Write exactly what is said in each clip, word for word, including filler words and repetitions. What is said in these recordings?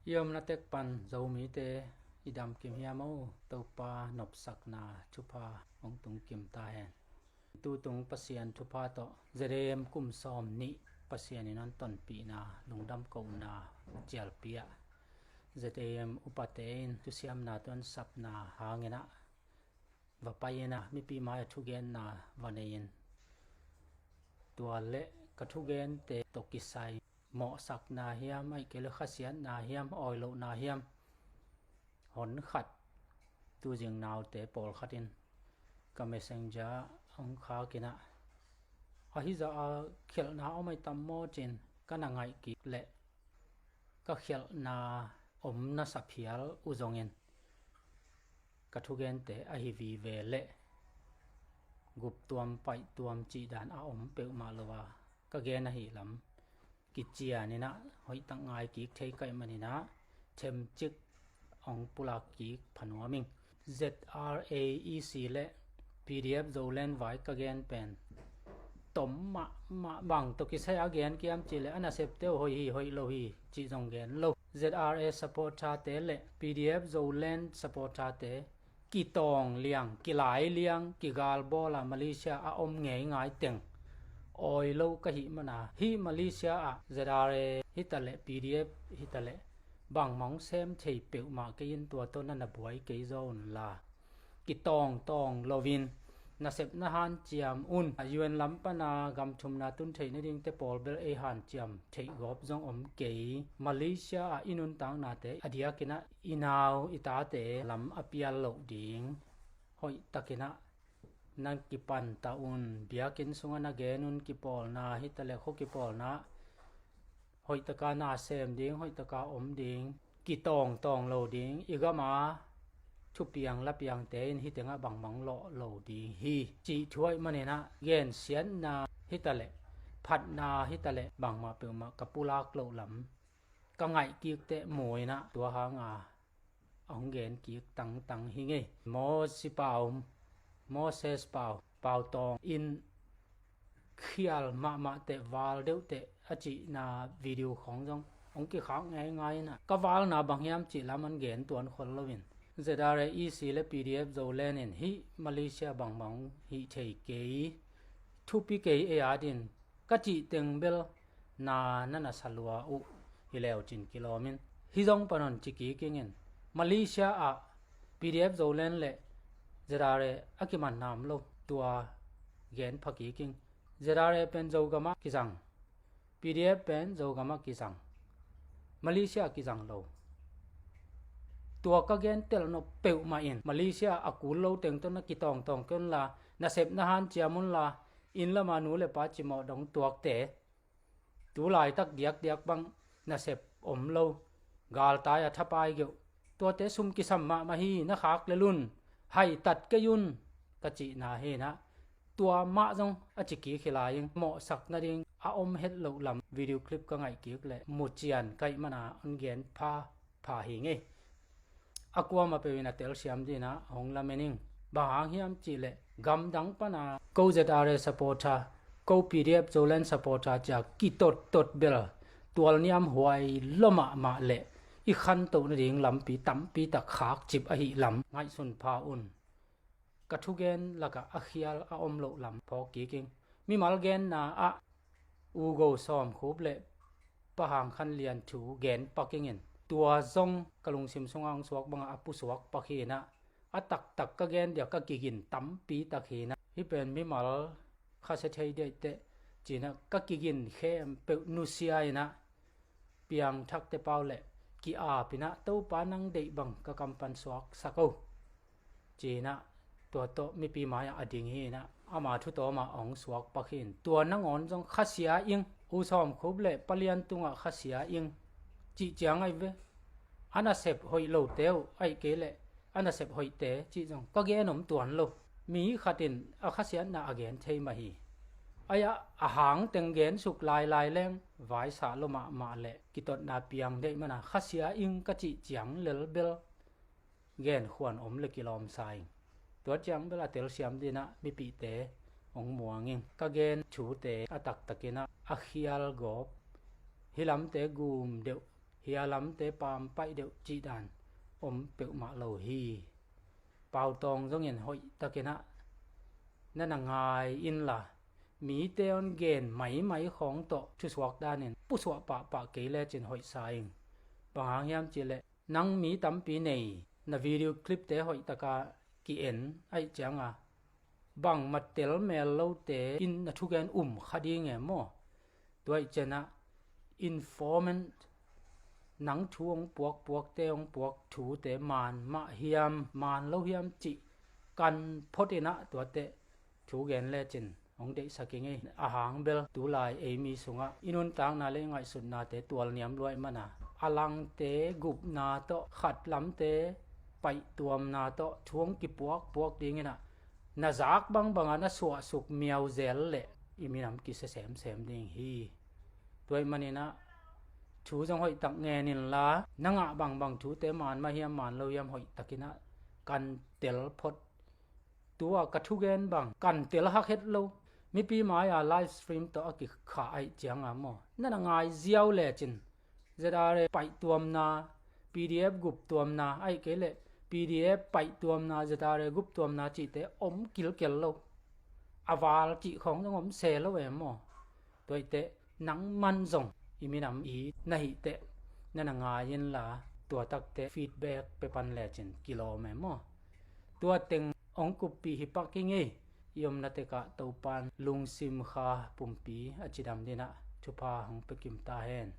I omna tek pan Zomite i damkim hiam aw? Topa nopsakna thupha hong tungkim ta hen. Tutung Pasian thupha tawh Z A M kum sawm nih Pasian in hong tonpihna lungdam kohna cialpi ah Z A M upate in thusiamna tuan sapna hangin ah va pai-in ah mipi mai-ah thugenna va nei-in, tua le ka thugente tawh kisai mawhsakna hiam, ahih kei le khasiatna hiam, awi lohna hiam, hon khat, tuzing naute pawlkhat in ka Messenger ah hong khak in ah, ahi zah a khialhna om ahi tam maw ci-in ka na ngaih kik leh, ka khialhna om na sa phial uh zongin ka thugente ahi vive leh guptuam paihtuam cih dan a om peuhmah lo a, ka gen ahi lam kician in ah hoihtak ngai kik thei ka hih manin ah themcik hong pulak kik pha nuam ing. Z R A E C le P D F Zoland vai ka gen pen tom mahmah. Bang tawh kisai a gen kiam cih leh a nasepte uh hoih hi, hoih lo hi cih zong gen lo. Z R A supporter-te le P D F Zoland supporter-te kitawng liang, kilai liang, kigalbawl a Malaysia a om ngeingai teng awi lo ka hih mana, hih Malaysia ah Z R A hi ta leh, P D F hi ta leh, bangmah hong sem thei peuhmah kei in, tua tawh na na buai kei zaw unla, kitawngtawng loin nasepna hanciam un. U N lam pana gam thumna tun theih nadingte pawl bel ei hanciam theih gawp zong om kei. Malaysia ah i nuntaknate a diakin ah i nau i tate lam a pial loh ding, hoihtakin ah na kipan ta un. Biakinn sungah na gen un, kipawlna hi ta leh, khua kipawlna hoihtaka na sem ding, hoihtaka om ding, kitawngtawng lo ding, i gama thupiang lapiangte in hih tengah bangmah lawh lo ding hi cih thu ahih manin ah gensiatna hi ta leh, phatna hi ta leh, bangmah peuhmah ka pulak loh lam ka ngaih kik teh mu in ah, tua hanga a hong gen kik tangtang hi ngei. Mosi pau, Moses pau, pau tawng in khial mahmah teh, val deuh teh a cihna video khawng zong hong kikhak ngeingai in ah, ka valna bang hiam cih lam hong gen tuan khol loin, Z R A E C le P D F Zoland in hih Malaysia bangmah hong hih thei kei, thupi kei ei adin ka cih teng bel na na na sa lua uh hi leu cin kilawm in, hih zong pan hong ci kik ing in, Malaysia ah P D F Zoland le Z R A a kiman nam lo, tua gen pha kik ing. Z R A pen Zogamah kizang, P D F pen Zogamah kizang, Malaysia ah kizang lo. Tua ka gen tel nop peuhmah in, Malaysia a kul lo teng tawh na kitawngtawng kei unla, nasepna hanciam unla, inn lama nu le pa cimawh dong tuakte, tu laitak diakdiak bang nasep om lo, galtai a thapai geuh, tuate sum kisam mahmah hi, na khak lel un, haitat kei un ka cihna hi in ah, tua mah zong a ci kik hi lai ing. Mawhsak nading a om het loh lam video clip ka ngaih kik leh mu cian ka hih mana hong gen pha pha hi ngei. A kuamah peuh in a telsiam dingin ah hong lamen ing. Bang hang hiam cih leh, gamdang pana ko Z R A supporter, ko P D F Zoland supporter ci-a kitottot bel tualniam huai lua mahmah leh i khantoh nading lampi tampi tak khakcip ahih lam ngaihsun pha un. Ka thugen lakah a khial a om loh lam phawk kik ing. Mimal genna ah U Go Sawmkhup le Pa Hang Khan Lian thu gen pak ing in, tua zong ka lungsim sungah hong suak bangah a pusuak pak hi in ah, a taktak ka gen dia ka kigin tampi tak hi in ah, hih pen mimal khasia thei diaih teh ci in ah ka kigin khempeuh nusia in ah, piangthakte pau le ki-ap in ah, Topa nang deih bang ka kam pan suaksak o, ci in ah, tua tawh mipi mai-ah a ding hi in ah, ama thu tawmah a hong suak pak hi in, tua nangawn zong khasia ing, U Sawmkhup le Pa Lian tungah khasia ing cih ciang ahi ve. A nasep hoih lote uh, ahih kei leh a nasep hoihte cih zong ka gen om tuan lo. Mi khat in a khasiatna a gen thei mah hi. Ahi a, a hang teng gen suk lailai leng vaisa lua mahmah leh kitotna piang deih mana khasia ing ka cih ciang lel bel genkhuan om le kilawmsa ing. Tua ciang bel a telsiam dingin ah mipihte hong muang ing. Ka gen thute a taktakin ah a khial gawp, hih lamte gum deuh, hia lamte pampaih deuh cih dan om peuhmah lo hi. Pautawng zongin hoih takin ah na na ngai inla, mite hong gen maimai khawng tawh thusuak danin pusuah pahpah kei lecin hoihsa ing. Bang hang hiam cihleh, nang mi tampi nei, na video clipte hoih taka ki-en ahih cianga bangmah tel mel lote in na thugen um kha ding e maw? Tua ahih ciangah informant, nang thu hong puakpuakte hong puak thute man mah hiam, man lo hiam cih kan phot inah tuate thu gen lecin hong deihsak ing ei. A hang bel tulai ei mi sungah i nuntakna le i ngaihsutnate tualniam luaih mana, a langte gupna tawh, khat lamte paihtuamna tawh thu hong kipuakpuak dinginah na zak bangbangah na suahsuk miauzel leh i minam kisia semsem ding hi. Tua ahih maninah thu zong hoihtak ngen inla, na ngah bangbang thute man mah hiam, man lo hiam, hoihtakinah kan tel phot. Tua ka thugen bang kan tel hak het lo. Mipi mai-a live stream tawh a kikha ahih cianga maw, na na ngai ziau lecin Z R A paihtuamna, P D F guptuamna, ahih kei leh P D F paihtuamna, Z R A guptuamna cihte om kilkel lo. A val cih khawng zong om se lo e maw? Tua ahih teh nangman zong i minam it na hih teh na na ngai inla, tua takte feedback pia pan lecin kilawm e maw? Tua teng hong kuppih hi pak ing ei. I omna tekah Topan lungsim kha pumpi a cidam dinah thupha hong pia kim ta hen.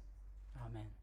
Amen.